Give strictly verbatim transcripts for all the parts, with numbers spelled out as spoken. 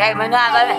Ê, mày nói tao đi.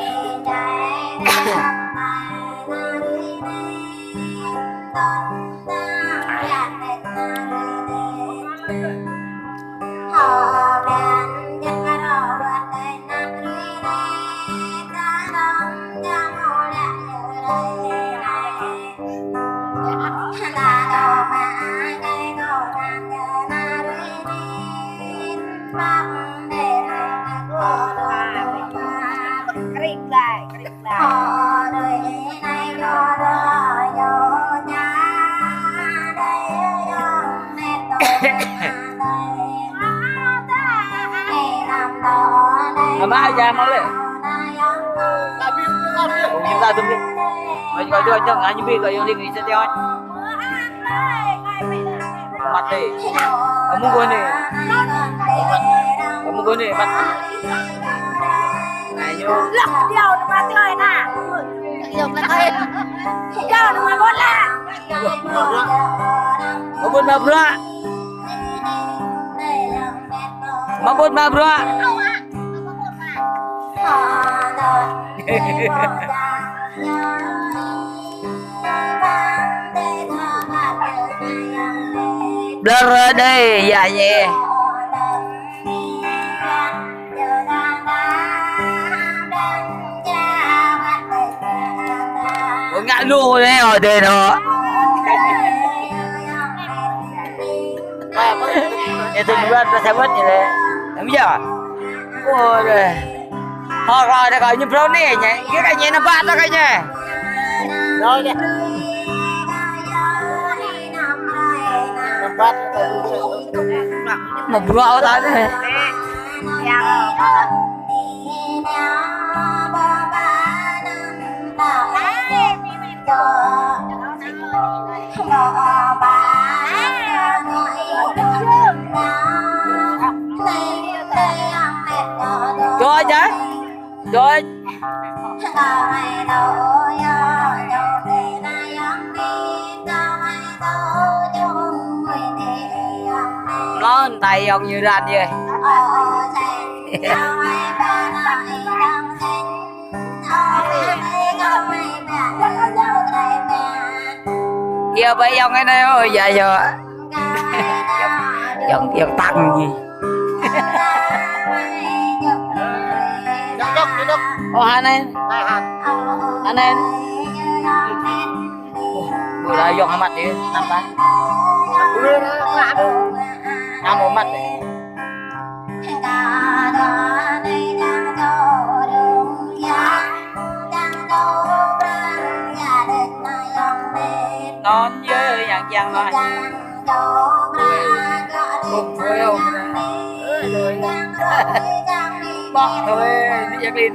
Ama aja mau le. Kita tuh. Maju, maju, maju, maju, maju, maju, maju. Mati. Kamu gua nih. Kamu gua nih, Mat. Ayo. Lah, dia udah mati, ơi, nah. Dia udah mati, ơi. Dia udah mati, lah. Kebun Mabra. Mabut Mabra. Blur đây, ya ye. Ôi, ngã lu đây, ở đây nó. Ê, tôi đi bắt, tôi sẽ bắt vậy lẽ. Làm gì à? Ôi, đây. Họ gọi, họ gọi như pro nè nhỉ? Cái cái nhỉ, nó bắt tao cái nhỉ? Rồi đi. Nó bắt tao. Một bữa tao đây. Cho chứ. Cho. Lon tay ông như ran vậy. Kia bai yong anai, ơ, ya, ya. Yong, yong tăng gì. Ơ, anai. Anai. Ơ, bơ la yong amat đi, năm ta. Năm amat đi. Non yơ yang yang noi. Bốc thôi, bốc thôi, đi jak lin.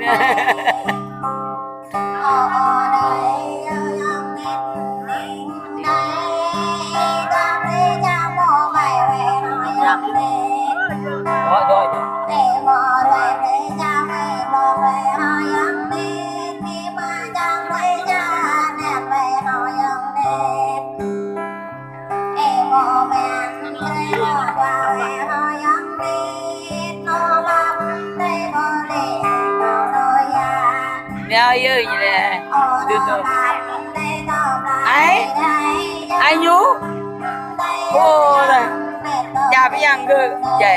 Nao yơ ñu lĕ. Dư dư. Ai? Ai ñu? Ô, dah. Ča pơyang kơ. Ča.